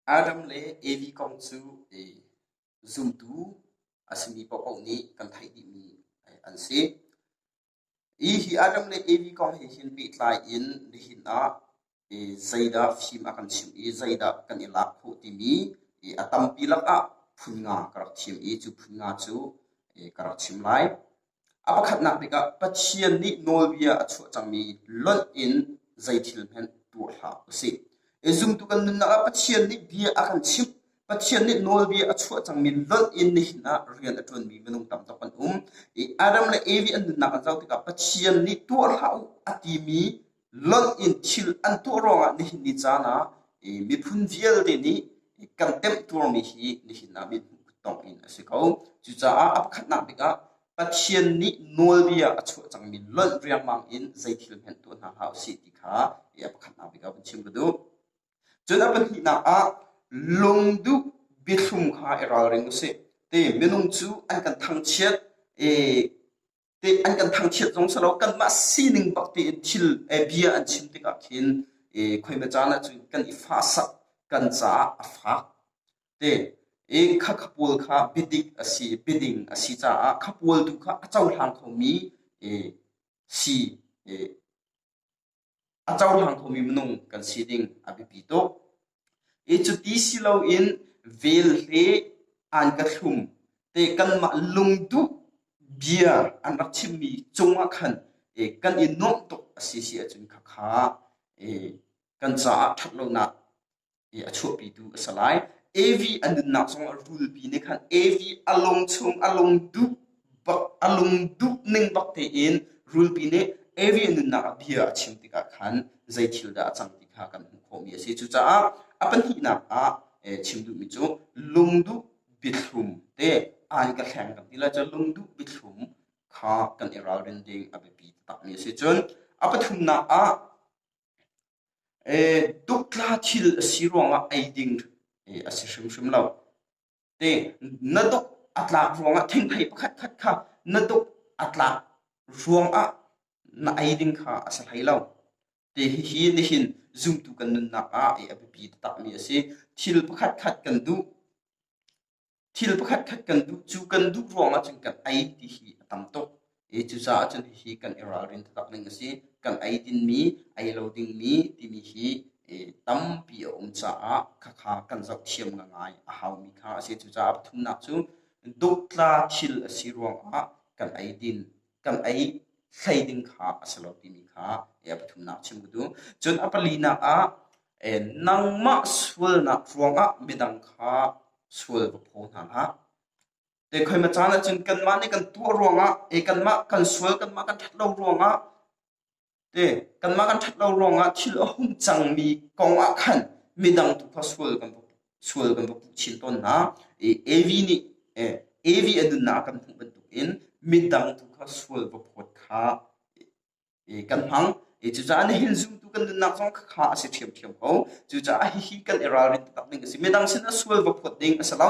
Adam le Evi kong cu zumtu a simi paohpaoh nih kan theih dihmi an si. Hi Adam le Evi kong he hin pehtlai in nihin ah zeidah fim a kan chimh i zeidah kan i lak khawh timi a tampi lakah phun nga ka rak thim i cu phun nga cu ka rak chim lai. A pakhatnak bik ah Pathian nih nawlbia a chuah cangmi lonh in zei thil hmanh tuah hlah usih. Zumtu kan nunnak ah Pathian nih bia a kan chimh. Pathian nih nawlbia a chuah cangmi lonh in nihin ah rian a ṭuanmi minung tam tuk an um. I Adam le Evi an nunnak an zoh tikah Pathian nih tuah hlah u a timi lonh in thil an tuah ruangah nihin ni caan ah miphun vialte nih kan temtuarmi hi nihin ah mithmuh tong in a si ko. Cucaah a pakhatnak bik ah Pathian nih nawlbia a chuah cangmi lonh riangmang in zei thil hmanh tuah hna hlah usih ti kha a pakhatnak bik ah vun chim ka duh. Cun a pahnihnak ah lungduh biathlum kha i ralring usih. Te minung cu an kan thangchiat i te an kan thangchiat zong si lo kanmah sining bak tein thil bia an chim tikah khin khoima caan ah cun kan i fahsak kan caah a fak te i kha khapawl kha biadik a si biading a si caah khapawl tu kha a cohlang khomi si A cohlang khomi minung kan si ding a biapi tuk. I cuti si loin vel he an ka thlum te kanmah lungduh bia an rak chimmi cungah khan kan i nuamh tuk a si si ahcun khakha kan caah ṭhatlonak i a chuahpitu a si lai. Evi a nunnak zong a rulpi nih khan Evi a lung chung a lung duh bak a lung duh ning bak tein rulpi nih Evi a nunnak ah bia a chim tikah khan zei thil dah a cang ti kha kan hmuh khawhmi a si. Cucaah a pahnihnak ah chim duhmi cu lungduh biathlum te an ka hleng kan ti lai cu lungduh biathlum kha kan i ralrin ding a biapi taktakmi a si. Cun a pathumnak ah Duktla thil a si ruangah ei ding a si hrimhrim lo. Te na duk a tlak ruangah thingthei pakhatkhat kha na duk a tlak ruangah na ei ding kha a si hlei lo. Te hihi nihin zumtu kan nunnak ah a biapi taktakmi a si. Thil pakhatkhat kan duh. Thil pakhatkhat kan duh cu kan duh ruangah cun kan ei ti hi a tam tuk. I cucaah cun hihi kan i ralrin taktak ding a si. Kan ei dinmi, ei lo dingmi timi hi tampi a um caah khakha kan zoh thiam ngangai a haumi kha a si. Cucaah pathumnak cu duktla thil a si ruangah kan ei din, kan ei hlei ding kha a si lo timi kha a pathumnak chim ka duh. Cun a palinak ah nangmah sualnak ruangah midang kha sual va phaw hna hlah. Te khoima caan ahcun kanmah nih kan tuah ruangah, kanmah kan sual, kanmah kan ṭhat lo ruangah, te kanmah kan ṭhat lo ruangah thil a hung cangmi kong ah khan midang tu kha sual kan sual kan va puh chin tawn hna. Evi nih Evi a nunnak kan hmuh bantukin midang tu kha sual va phawt kha kan hmang. Cucaah nihin zumtu kan nunnak zong kha a si ṭhiamṭhiam ko. Cucaah hihi kan i ralrin taktak ding a si. Midang sinah sual va phawt ding a si lo.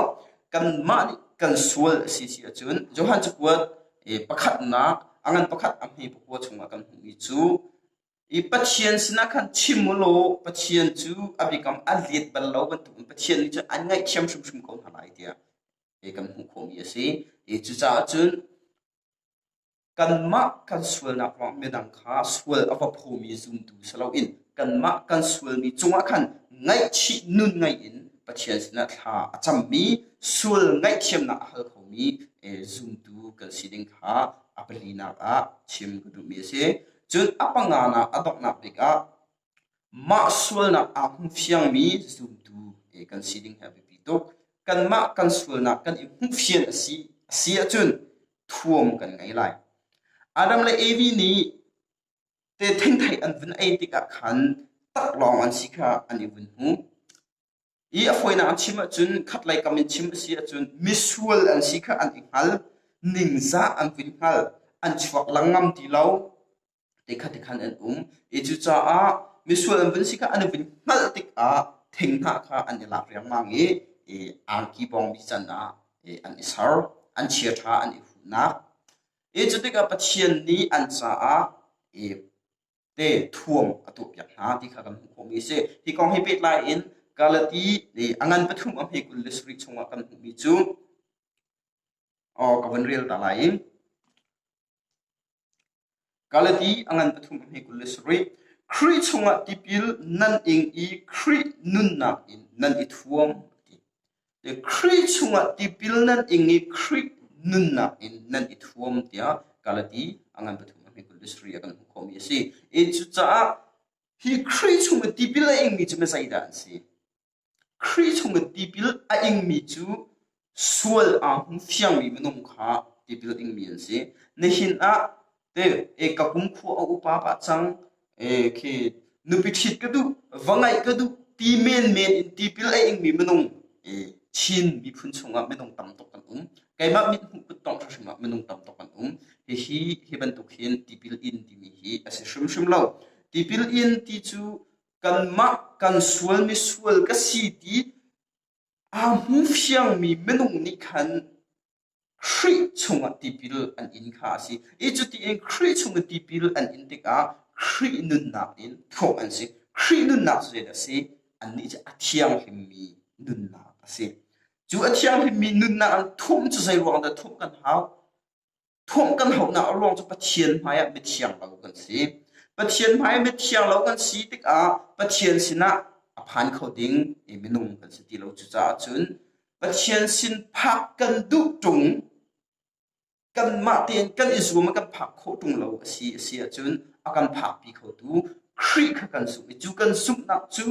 Kanmah nih kan sual a si si ahcun Johan cakuat pakhatnak a ngan pakhat a hme pakua chungah kan hmuhmi cu i Pathian sinah khan chim u law Pathian cu a biakam a let bal lo bantukin Pathian nih cun an ngaihthiam hrimhrim ko hna lai tiah kan hmuh khawhmi a si. Cucaah cun Kanmah kan sualnak ruangah midang kha sual a va phawmi zumtu si loin kanmah kan sualmi cungah khan ngaihchih nun ngei in Pathian sinah thla a cammi sual ngaihthiamnak a hal khomi zumtu kan si ding kha a palinak ah chim ka duhmi a si. Cun a panganak a donghnak bik ah Mah sualnak aa hmu fiangmi zumtu kan si ding hi a biapi tuk. Kanmah kan sualnak kan i hmuhfian a si a si ahcun thuam kan ngei lai. Adam le Evi nih te thingthei an vun ei tikah khan taklawng an si kha an i vun hmu. I a fawinak an chim ahcun khatlei kam in chim a si ahcun misual an si kha an i hngal. Ningzah an vun hngal. An chuak langngam ti lo. Te kha ti khan an um i cucaah misual an vun si kha an vun hngalh tikah thinghnah kha an i lak riangmang i angki bawngbi can ah an i ser, an chiaṭha an i huhnak. I cu tikah Pathian nih an caah i te thuam a tuahpiak hna ti kha kan hmuh khawhmi a si. Hi kong he pehtlai in. Galati a ngan pathum a hme 27 chungah kan hmuhmi cu aw ka van rel ta lai. Galati a ngan pathum a hme 27. Khrih chungah tipil nan ing i Khrih nunnak in nan i thuam. Khrih chungah tipil nan ing i Khrih nunnak in nan i thuam tiah Galati a ngan pathum a hme 27 a kan hmuh khawhmi a si. E cucaah hi Khrih chung i tipil a ingmi cu zeidah an si? Khrih chung i tipil a ingmi cu sual aa hmu fiangmi minung kha tipil ingmi an si. Nihin ah te e ka kum khua a upa pah cang e khi nupi ṭhit ka duh, va ngeih ka duh ti menmen in tipil a ingmi minung e Chin miphun chungah minung tam tuk kan um. Keimah mithmuh kuttongh hrimhrim ah minung tam tuk kan um. Hihi hi bantuk hin tipil in timi hi a si hrimhrim lo. Tipil in ti cu kanmah kan sual misual ka si ti aa hmu fiangmi minung nih khan Khrih chungah tipil an in kha a si. I cuti in Khrih chung i tipil an in tikah Khrih nunnak in thawh an si. Khrih nunnak cu zeidah a si? Annih cu a thianghlimmi nunnak a si. Cu a thianghlimmi nunnak an thumh cu zei ruang dah thumh kan hau? Thawng kan hauhnak a ruang cu Pathian hmaiah mithiang lo kan si. Pathian hmai mithiang lo kan si tikah Pathian sinah a phan kho ding minung kan si ti lo. Cucaah cun Pathian sin phak kan duh ṭung kanmah tein kan i zuam kan phak khawh ṭung lo a si a si ahcun a kan phakpi khotu Khrih kha kan zumh i cu kan zumhnak cu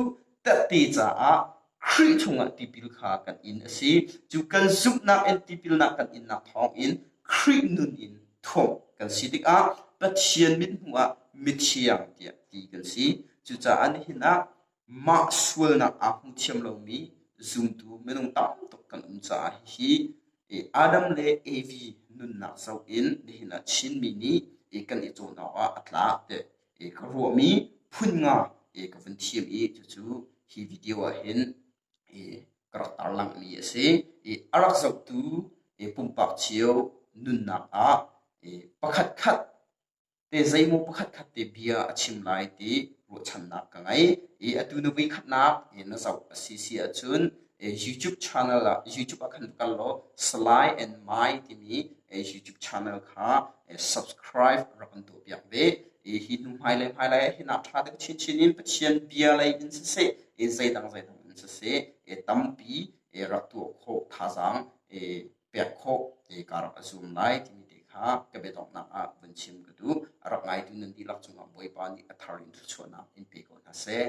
tehte caah Khrih chungah tipil kha kan in a si. Cu kan zumhnak in tipilnak kan innak thawngin Khrih nun in thawh kan si tikah Pathian mithmuh ah mithiang tiah ti kan si. Cucaah nihin ah mah sualnak aa hmu thiam lomi zumtu minung tam tuk kan um caah hihi Adam le Evi nunnak zoh in nihin ah Chinmi nih kan i cawn awk ah a tlak tiah ka ruahmi phun nga ka vun thim i cucu hi video ah hin ka rak tarlanghmi a si. A rak zohtu pumpak cio nunnak ah pakhatkhat te zeimaw pakhatkhat te bia a chim lai ti ruahchannak ka ngei. I atu na voikhatnak na zoh a si si ahcun YouTube channel ah YouTube ah khan va kal law Salai and Mai timi YouTube channel kha subscribe rak kan tuahpiak ve. Hi hnu hmailei hmailei ah hin ah ṭha deuh chinchin in Pathian bia lei in siseh, zeidang zeidang in siseh, tampi rak tuah khawh thazaang pek khawh ka rak zum lai timi te kha ka biadonghnak ah vun chim ka duh. A rak ngaitu nan dihlak cungah Bawipa nih a thar in thluachuahnak in pe ko hna seh.